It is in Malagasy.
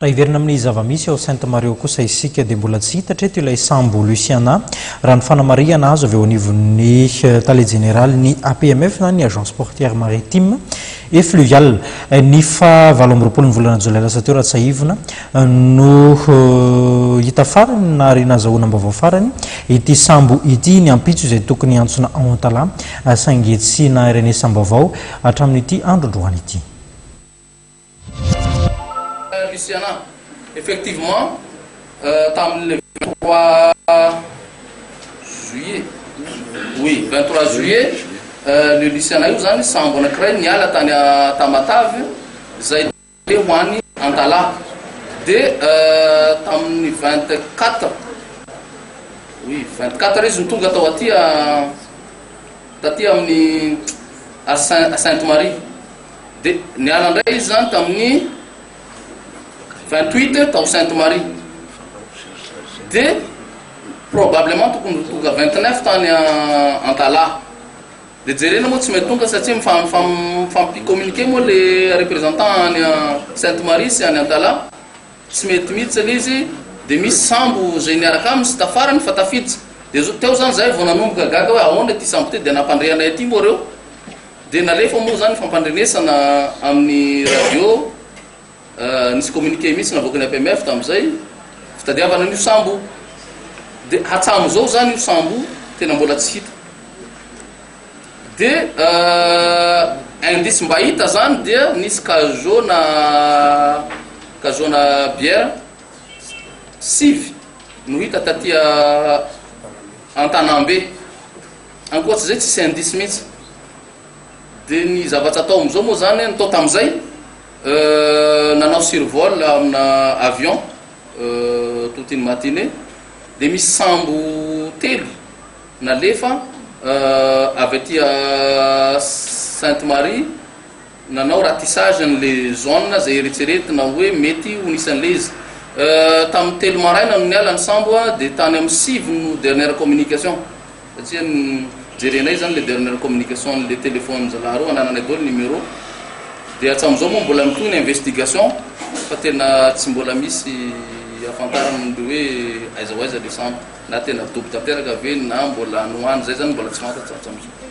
Raha hiverina amin'ny zava-misy ao Sainte Marie ao kosa isika dia mbola tsy hita hatreto ilay sambo Luciana, raha ny fanamarihana azo avy eo anivon'ny tale jeneralin'ny APMF na ny Agence Portière Maritime et Fluviale. Ny faha 28 ny volana jolay lasa teo raha tsiahivina no hita farany na ary nazahoanam-baovao farany ity sambo ity ny ampitso izay tokony hiantsona ao Antalaha saingy tsy naharenesam-baovao hatramin'ity andro androany ity. Luciana, effectivement tamin'ny le 23 juillet, oui 23 juillet le Luciana io zany sambo anankiray niala tany Tamatave zay de ho any Antalaha de tamin'ny 24, oui 24 izy no tonga tao aty taty amin'ny à Sainte Marie. Dia niala indray izy zany tamin'ny 28 tao Sainte Marie. Dia probablement tokony ho tonga 29 tany Antalaha. Dia jerena moa tsy mety tonga satria mifampi-communiquer moa le représentant any Sainte Marie sy any Antalaha. Tsy mety mihitsy le izy. Dia misy sambo izay niaraka aminy sy tafarany fa tafiditra. Dia teo zany zahay vao nanomboka gaga hoe ahoana ity sambo ity. Dia nampandre anay aty moa ireo. Dia nalefa moa izany fampandrenesana amin'ny radio, nisy communiqué mihitsy navoakan'ny APMF tamin'izay, fitadiavana an'io sambo. Dia hatramin'izao izany io sambo io tena mbola tsy hita. Dia indice mba hita izany dia nisy cajot-na cajot-na bière sivy no hita taty Antanambe. Ankoatra izay tsisy indice mihitsy. Dia ny zavatra atao amin'izao moa izany, ny tao tamin'izay, nanao survol amina avion toute une matinée, dia misy sambo telo nalefa avy aty Sainte Marie nanao ratissage an'le zone izay eretreretina hoe mety ho nisy an'le izy. Tamin'ny 3 maraina no niala ny sambo dia tany amin'ny 9 no dernière communication. Satria jerenay zany le dernière communication an'le téléphone zalahy reo, anananay daholo numéro. Dia hatramin'izao moa mbola mitohy ny investigation fa tena tsy mbola misy ahafantarana an'le hoe aiza ho aiza le sambo. Na tena dobo tanteraka ve na mbola any ho any, zay zany mbola tsy fantatra hatramin'izao.